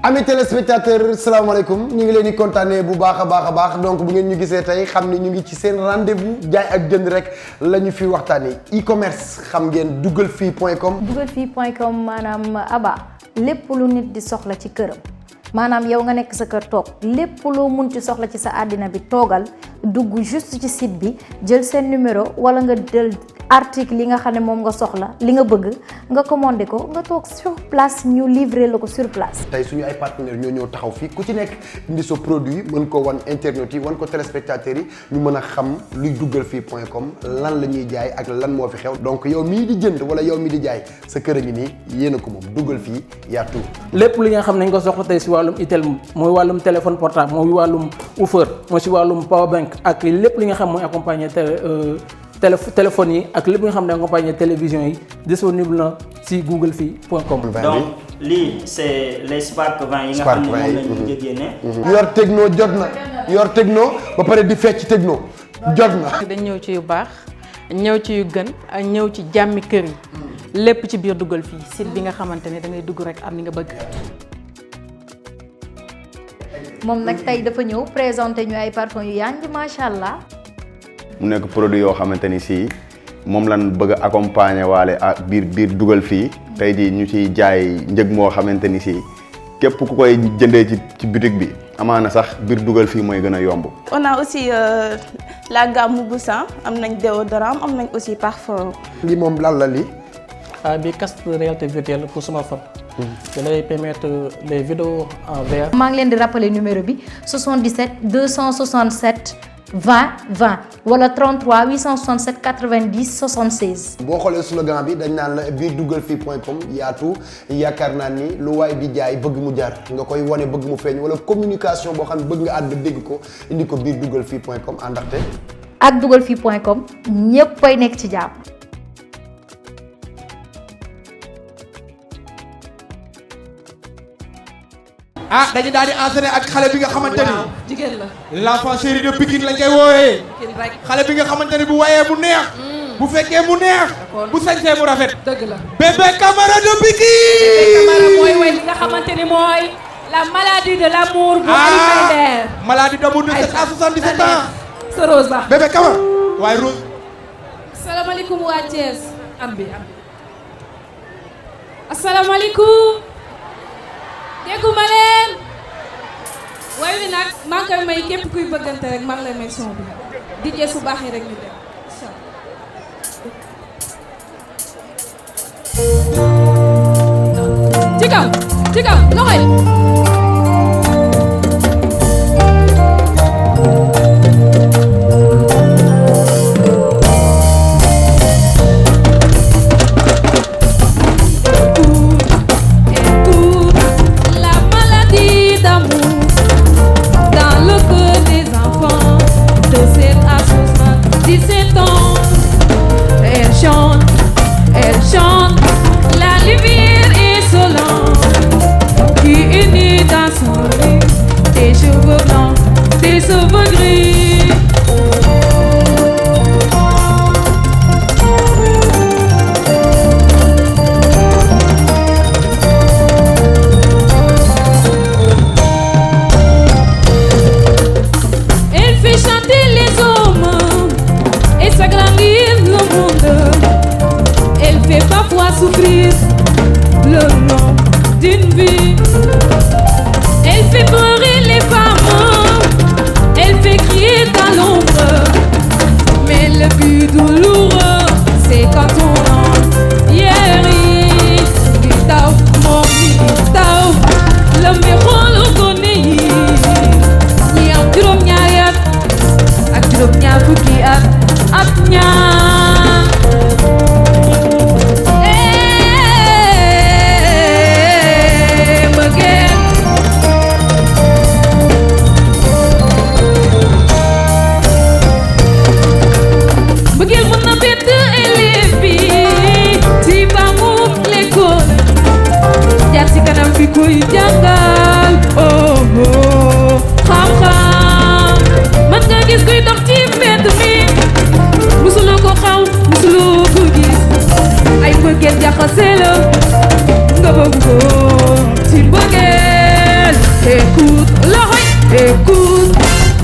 Amis téléspectateurs salaamaaleykum ñu ngi leen di kontaanee bu baax a baax donc bu ngeen ñu gisee tey xam ni ñu ngi ci seen rendez-vous jaay ak jënd rek la ñu fi waxtaanee e-commerce xam ngeen dugalfii.com. dugalfii.com maanaam Aba lépp lu nit di soxla ci këram maanaam yow nga nekk sa kër toog lépp loo mun ci soxla ci sa àddina bi toogal dugg juste ci site bi jël seen numéro wala nga jël article yi nga xam ne moom nga soxla li nga bëgg nga commandé ko nga toog sur place ñu livrer la ko sur place. tey suñu ay partenaires ñoo ñëw taxaw fii ku ci nekk indi sa produit mën ko wan internautes yi wan ko téléspectateurs yi ñu mën a xam luy dugalfii.com lan la ñuy jaay ak lan moo fi xew donc yow mii di jënd wala yow mii di jaay sa kër a ngi nii yéen a ko moom dugal fii yaa tout. lépp li nga xam ne nga soxla tey si wàllum itel mooy wàllum téléphone portable mooy wàllum woofer mooy si wàllum power bank ak lépp li nga xam mooy accompagner téléphone yi ak lépp nga xam ne accompagner télévision yi disponible na si googlefii.com. donc lii c'est les Spark 20 yi nga xam ne moom lañu njëgee ne. yor techno jot na yor techno ba pare di fecc techno jot na. dañ ñëw ci yu baax ñëw ci yu gën ñëw ci jàmmi kër yi lépp ci biir dugal fii site bi nga xamante ne da ngay dugg rek am ni nga bëgg. moom nag tey dafa ñëw présenté ñu ay parfum yu yànj macha allah. mu nekk produit yoo xamante ni si moom lan bëgg a accompagner waale ak biir dugal fii tey jii ñu ciy jaay njëg moo xamante ni si képp ku koy jëndee ci boutique bi amaana sax biir dugal fii mooy gën a yomb. on a aussi la gamme Mouboussan am nañ déodorant am nañ aussi parfum. lii moom lan la lii. bi casque de réalité virtuelle pour smartphone. da lay permettre les vidéos en VR. maa ngi leen di rappeler numéro bi 77 267 20 20 wala 33 867 90 76. boo xoolee slogan bi dañ naan la biir dugalfii.com yaatu yaakaar naa ni lu waay di jaay bëgg mu jar nga koy wane bëgg mu feeñ wala communication boo xam ne bëgg nga ànd dégg ko indi ko biir dugalfii.com àndaxte. ak dugalfii.com ñépp ay nekk ci jàmm. ah dañu daal di enchaîner ak xale bi nga xamante ni jigéen la. l'enfant chéri de Pikine lañ koy wooyee xale bi nga xamante ni bu wayee mu neex bu fekkee mu neex bu sañsee mu rafet dëgg la. Bébé Camara de Pikine. Bébé Camara mooy way li nga xamante ni mooy la maladie de l'amour bu Alifayder. maladie d'amour de 7 à 77 ans. sa Rose Ba. Bébé Camara waaye Rose. asalaamaaleykum waa Thiès. am bi asalaamaaleykum. dégguma leen. waaye bi nag maa ngi koy may képp kuy bëggante rek maa ngi lay may son bi. DJ su baaxee rek ñu dem. ci kaw loxo yi. ay bëggeel jaxase la nga bëgg ko ci bëggeel Écoute, l'oreille, écoute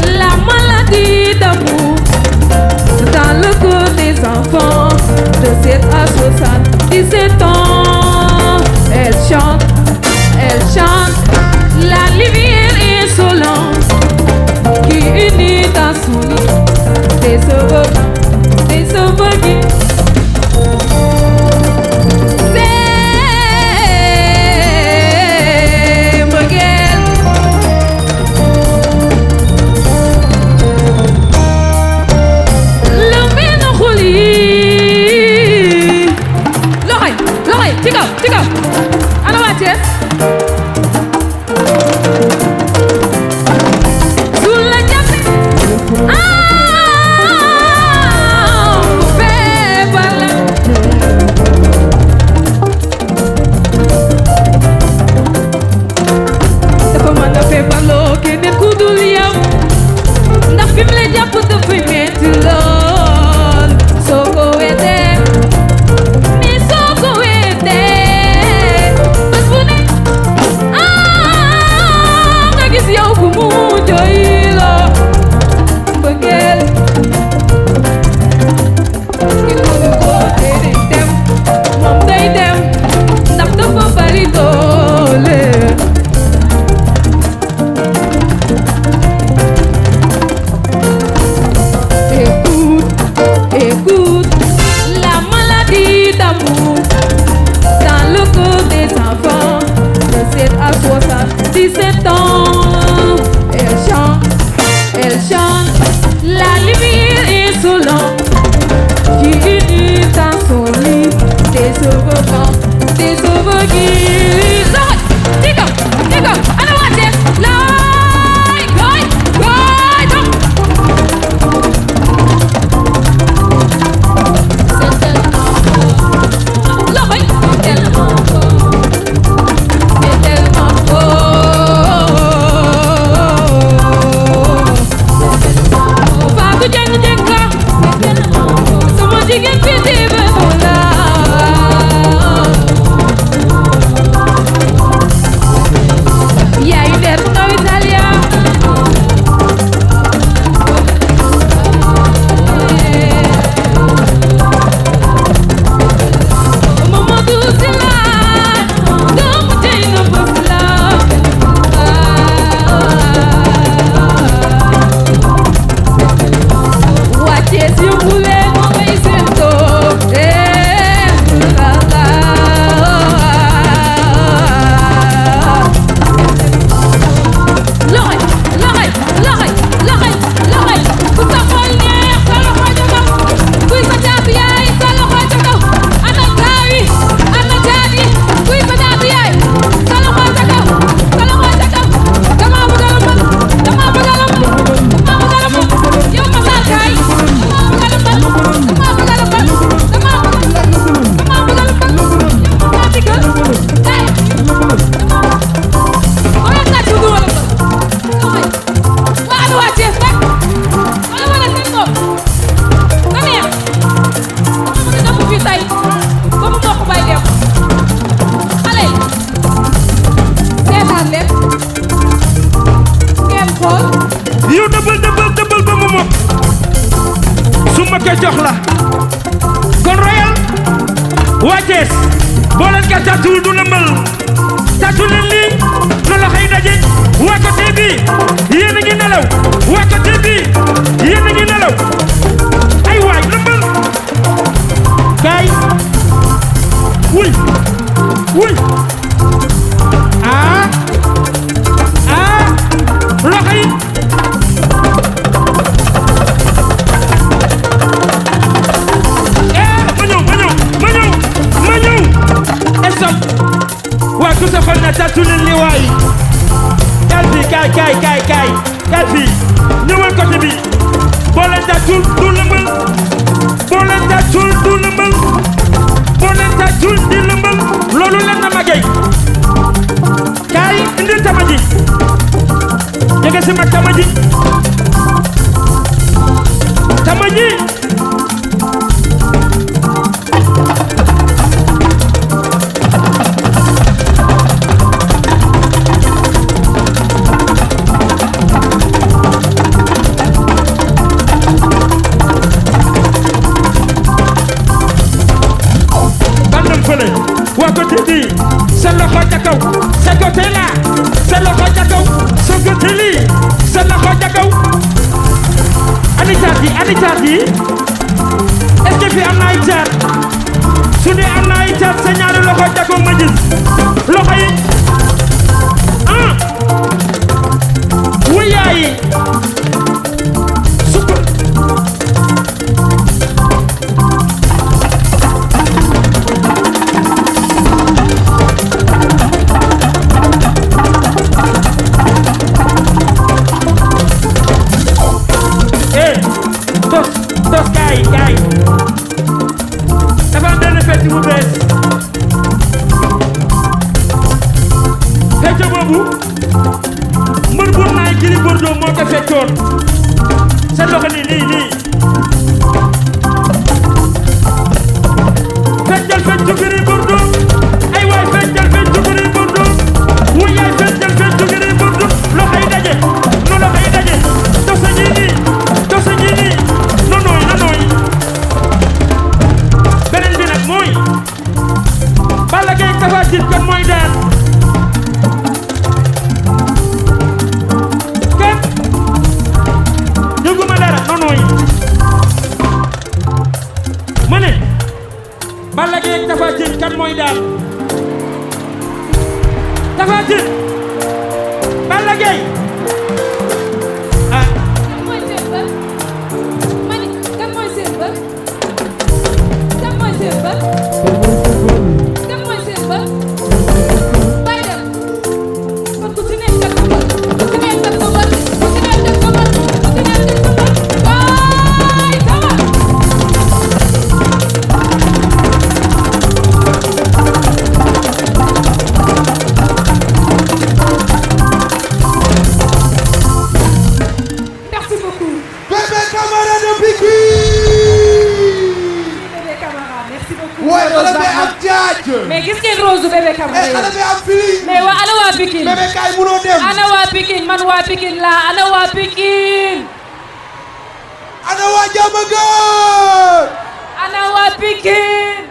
la maladie d'amour dans le cœur des enfants de 7 à 77 ans. Elle chante la lumière insolente qui unit dans son lit des cheveux qui Tiga, ana waa Thiès su la jàppee feebar la dafa mën a feebarloo keneen ku dul yow ndax fi mu la jàpp dafay metti lool soo ko weetee jox la kon royal waa Thiès boo leen ka tàccul du lëmbal tàccu leen lii na loxo yi daje waa côté bi yéen a ngi nelaw waa côté bi yéen a ngi nelaw ay waay lëmbal kaay wuy wuy loxo yi waa ku sa xol na tàccu leen li waay kaay fii kaay fii ñëwal côté bi boo leen tàccul du lëmbal boo leen tàccul du lëmbal boo leen tàccul di lëmbal loolu leen na magay kaay indil tama ji jege si mag tama ji waa côté bi sa loxo ca kaw sa côté là sa loxo ca kaw sa côté lii sa loxo ca kaw ani caat yi est-ce que fi am na ay caat su dee am na ay caat sa ñaari loxo ca kaw ma gis loxo yi wuyaay sukk tos kaay dafa am benn fecc bu bees fecc boobu mbër bu naay Gris Bordeaux moo ko feccoon sa loxo nii feccal feccu Gris Bordeaux ay waay feccal feccu Gris Bordeaux wuyaay feccal feccu Gris Bordeaux loxo yi daje no loxo yi daje tosa ñii nii nanooy beneen bi nag mooy Balla Gaye Tapha Tine kan mooy daan kan dégguma dara nanooy ma ne Balla Gaye Tapha Tine kan mooy daan Tapha Tine Balla Gaye mais gis ngeen Rose bébé Camara xale bi am fili mais waa ana waa Pikine bébé kaay munoo dem ana waa Pikine man waa Pikine laa ana waa Pikine ana waa Diamaguène ana waa Pikine